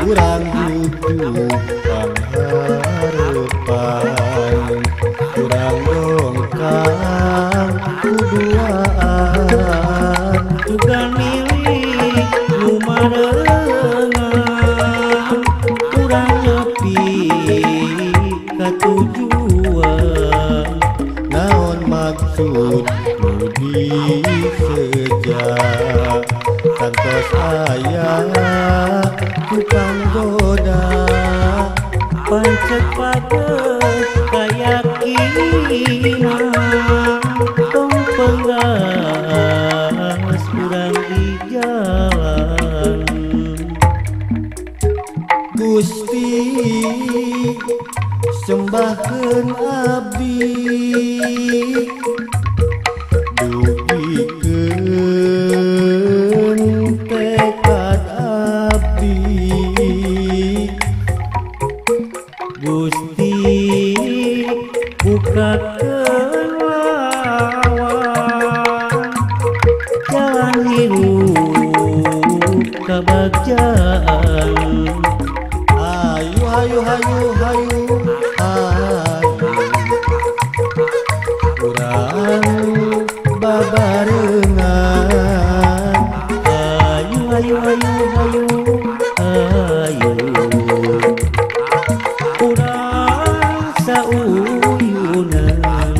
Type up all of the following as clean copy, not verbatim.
Urang jugjug pangharepan, urang dongkang ku duaan. Sugan milik nu marengan, urang nepi ka tujuan. Naon maksud nu diseja, kantos aya tukang goda. Pancet pageh kayakinan, tong penggas urang di jalan. Gusti, sembahkeun abdi, dugikeun tekad abdi. Gusti, bukakeun lawang jalan hirup kabagjaan. Hayu hayu hayu hayu hayu, urang babarengan. Hayu hayu hayu hayu hayu, urang sauyunan.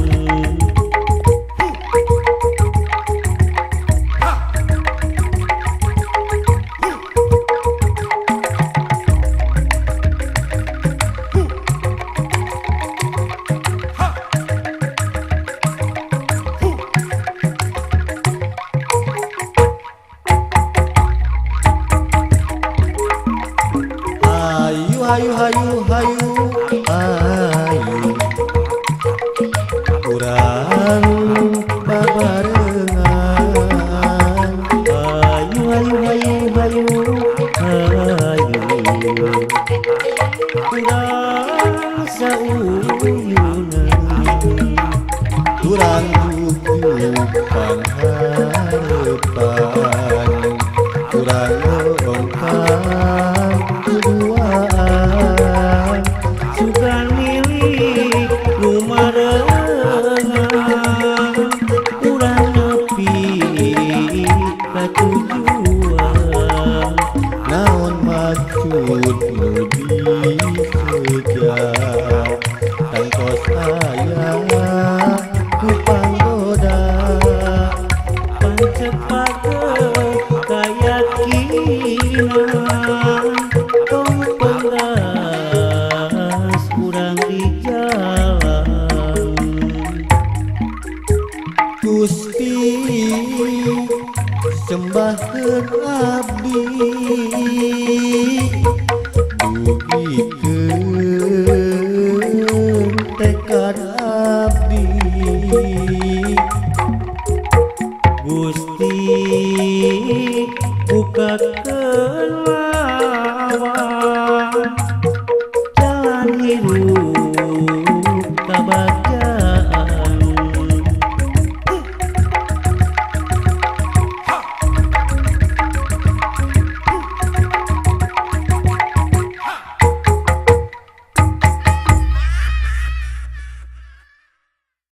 Hayu hayu hayu hayu hayu, urang babarengan. Hayu hayu hayu hayu hayu, urang sauyunan. Urang jugjug pangharepan, urang dongkang ku duaan. Sugan milik nu marengan, urang nepi ka tujuan. Naon maksud nu diseja, tangtos aya ku panggoda. Pancet pageh kayakinan, tong penggas urang di jalan. Gusti, sembahkeun abdi, dugikeun tekad abdi. Gusti,